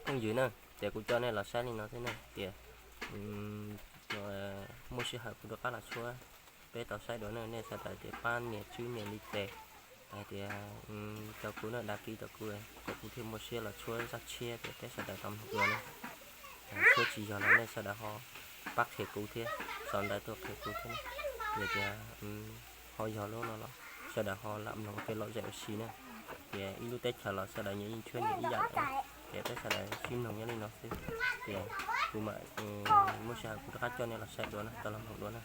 phooj ywg na, ces kuv coj nej los saib li no xwb na tias muaj sij hawm kuv rov qab los tshuab, peb tau saib dua na, nej sawv daws tias pab nias tswb nias li ces hais tias rau kuv na, đăng ký rau kuv, kom kuv thiaj muaj siab los tshuab zaj tshiab ces peb sawv daws tau mloog dua na. Tshuab tsis yog los nej sawv daws ho pab qhia kuv thiab, sau ntawv tuaj qhia kuv thiab na. Yog tias ho yog lub no los sawv daws ho lam mloog ua ke lom zem ua si na. Ces ib lub teb chaws los sawv daws nyias yeej tshuab nyias ib yam lawm, ces peb sawv daws sib mloog nyob li no xwb. Ces kuv mam muaj sij hawm kuv rov qab coj nej los saib dua na, tau los mloog dua na.